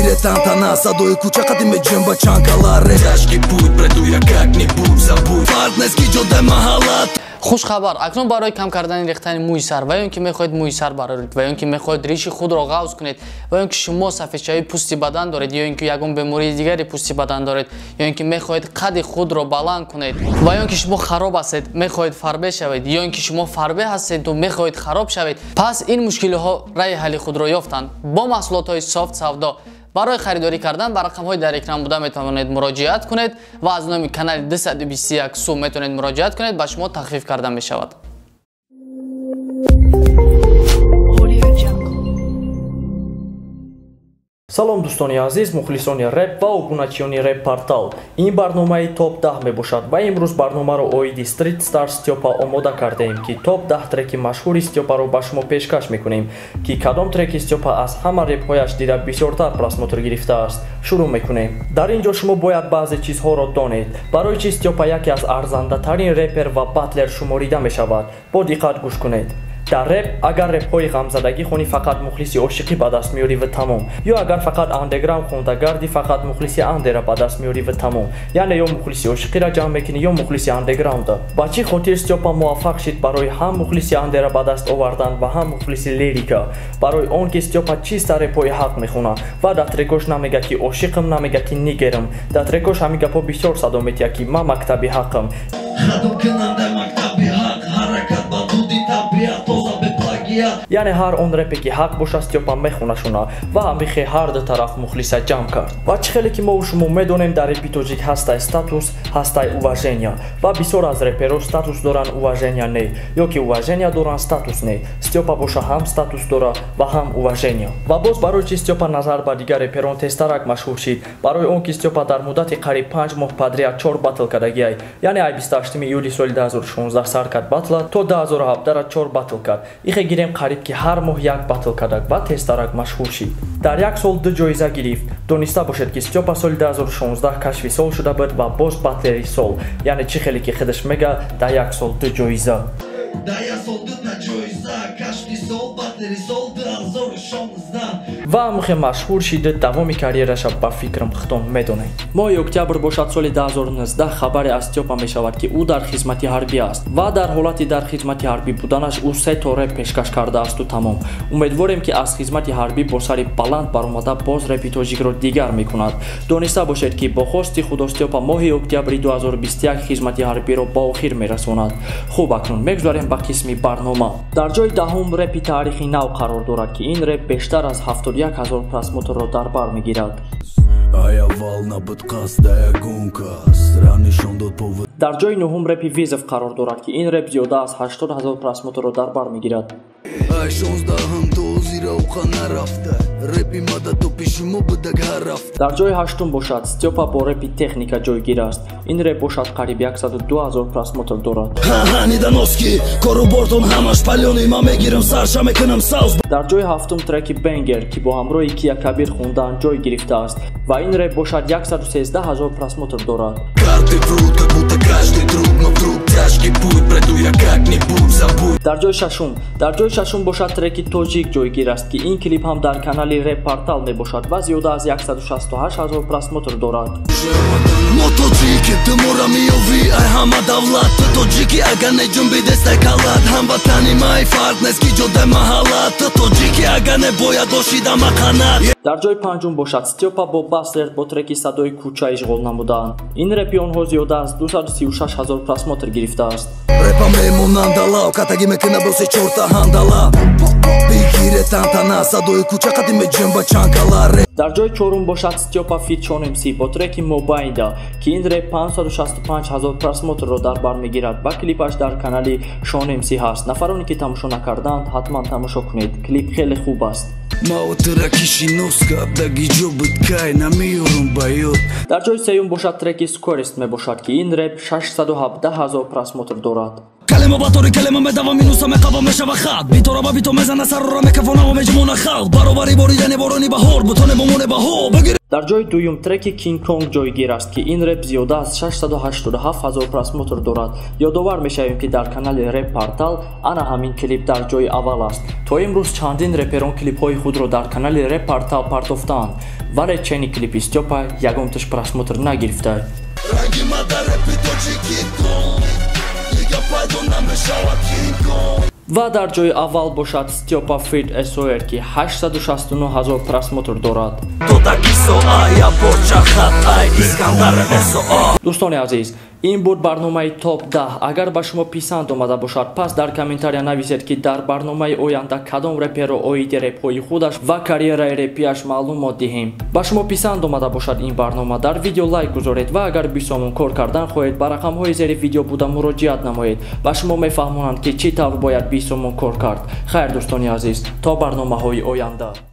Бигире тантана, садои кӯча қадим меҷем ба чанкала. Тяжкий путь, пройду я как-нибудь, забудь. Фарқ нест ки ҷодаи маҳаллат. Хушхабар, акнун барои кам кардани рехтани мӯи сар ва ё ин ки мехоҳед мӯи сар бароред ва ё ин ки мехоҳед риши худро ғавз кунед ва ё ин ки шумо сафедшавии пӯсти бадан доред ё ин ки ягон бемории дигари пӯсти бадан доред ё ин ки мехоҳед қади худро баланд кунед ва ё ин ки шумо хароб ҳастед, мехоҳед фарбе шавед ё ин ки шумо фарбе ҳастеду мехоҳед хароб шавед, пас ин мушкилиҳо раъи ҳалли худро ёфтанд. Бо маҳсулотҳои Софт Савдо барои харидорӣ кардан ба рақамҳои дар экран буда метавонед муроҷиат кунед ва аз номи канали 221 сум метавонед муроҷиат кунед, ба шумо тахфиф карда мешавад. Салом дӯстони азиз, мухлисони реп ва обуначиёни Реп Портал. Ин барномаи топ 10 мебошад ва имрӯз барномаро оиди Street Star Стёпа омода кардаем, ки топ 10 треки машҳури Стёпаро ба шумо пешкаш мекунем, ки кадом треки Стёпа аз ҳама репҳояш дида бисёртар просмотр гирифтааст. Шурӯъ мекунем. Дар ин ҷо шумо бояд баъзе чизҳоро донед. Барои чи Стёпа яке аз арзандатарин репер ва батлер шуморида мешавад? Бо диққат гӯш кунед. Дар реп агар репҳои ғамзадагӣ хонӣ, фақат мухлиси ошиқӣ ба даст меёрӣ ва тамом, ё агар фақат андеграунд хонда гардӣ, фақат мухлиси андера ба даст меёрӣ ва тамом. Яъне ё мухлиси ошиқиро ҷамъ мекунӣ, ё мухлиси андеграунда. Ба чӣ хотир Стёпа муваффақ шид барои ҳам мухлиси андера ба даст овардан ва ҳам мухлиси лирика? Барои он ки Стёпа чиста репҳои ҳақ мехонад ва дар трекош намега ки ошиқам, намега ки нигерам. Дар трекош ҳамин гапҳо бисёр садо метиҳад, ки ман мактаби ҳақам. Яъне ҳар он репе ки ҳақ бошад, Стёпа мехонашона ва ҳамихе ҳар ду тараф мухлиса ҷамъ кард. Ва чӣ хеле ки мову шумо медонем, дар репи тоҷик ҳастай статус, ҳастай уважения ва бисёр аз реперо статус доранд, уважения не, ё ки уважения доранд, статус не. Стёпа боша ҳам статус дора ва ҳам уважения. Ва боз барои чи Стёпа назар ба дигар реперон тезтарак машҳур шид? Барои он ки Стёпа дар муддати қариб 5 моҳ подряд 4 батл кардагиай. Яъне ай 28 июли соли 2016 сар кард батла, то 2017 4 батл кард. Ихе гирем қариб ки ҳар моҳ як батл кардак ва тезтарак машҳур шид. Дар як сол 2 ҷоиза гирифт. Дониста бошед, ки Стёпа соли 2016 кашфи сол шуда буд ва боз батлери сол. Яъне чӣ хеле ки худаш мега, дар як сол 2 ҷоиза. Ва ҳамхе машҳур шида давоми карьераша ба фикрам хитон медонед. Моҳи октябр бошад соли 2019 хабаре аз Стёпа мешавад, ки ӯ дар хизмати ҳарбӣ аст ва дар ҳолати дар хизмати ҳарбӣ буданаш ӯ 3 то реп пешкаш кардаасту тамом. Умедворем, ки аз хизмати ҳарбӣ бо сари баланд баромада боз репи тоҷикро дигар мекунад. Дониста бошед, ки бо хости худо Стёпа моҳи октябри 2021 хизмати ҳарбиро ба охир мерасонад. Хуб, акнун мегузарем ба қисми барнома. Дар ҷои даҳум репи таърихи нав қарор дорад, ки ин реп бештар аз 71 000 просмотрро дар бар мегирад. Дар ҷои нуҳум репи Визов қарор дорад, ки ин реп зиёда аз 80 000 просмотрро дар бар мегирад. Дар ҷои ҳаштум бошад Стёпа бо репи Техника ҷойгир аст. Ин реп бошад қариб 102 000 просмотр дорад. Дар ҷои ҳафтум треки Бенгер, ки бо ҳамроҳи Кия Кабир хондаан ҷой гирифтааст ва ин реп бошад 113 000 просмотр дорад. Дар ҷои шашум бошад треки Тоҷик ҷойгир аст, ки ин клип ҳам дар канали Реп Портал мебошад ва зиёда аз 168 000 просмотр дорад. Дар ҷои панҷум бошад Стёпа бо Баслер бо треки Садои кӯча ишғол намудаанд. Ин репи онҳо зиёда аз 236 000 просмотр гирифтааст. Дар ҷои чорум бошад Стёпа фит Шон МС бо треки Мобайнда, ки ин реп 565 000 просмотрро дар бар мегирад ва клипаш дар канали Шон МС ҳаст. Нафароне ки тамошо накардаанд, ҳатман тамошо кунед. Клип хеле хуб аст. Дар ҷои сеюм бошад треки Скорест мебошад, ки ин реп 617 000 просмотр дорад. Калима батори калима медава минуса меқава мешава хат битора ба бито мезана сарора мекафонава меҷмона халқ баробари боридани борони баҳор бутоне бомоне баҳо бигир. Дар ҷои дуюм треки Кинг Конг ҷойгир аст, ки ин реп зиёда аз 687 000 просмотр дорад. Ёдовар мешавем, ки дар канали Реп Портал ана ҳамин клип дар ҷои аввал аст. То имрӯз чандин реперон клипҳои худро дар канали Реп Портал партофтаанд. Вале чени клипи Стёпа ягонташ просмотр нагирифта. Ва дар ҷои аввал бошад Стёпа feat SOR, ки 869 ҳазор просмотр дорад. Дӯстони азиз, ин буд барномаи топ 10. Агар ба шумо писанд омада бошад, пас дар комментария нависед, ки дар барномаи оянда кадом реперро оиди репҳои худаш ва карьераи репияш маълумот диҳем. Ба шумо писанд омада бошад ин барнома, дар видео лайк гузоред ва агар бисомон кор кардан хоҳед, ба рақамҳои зери видео буда муроҷиат намоед. Ба шумо мефаҳмонанд, ки чӣ тавр бояд бисомон кор кард. Хайр, дӯстони азиз, то барномаҳои оянда.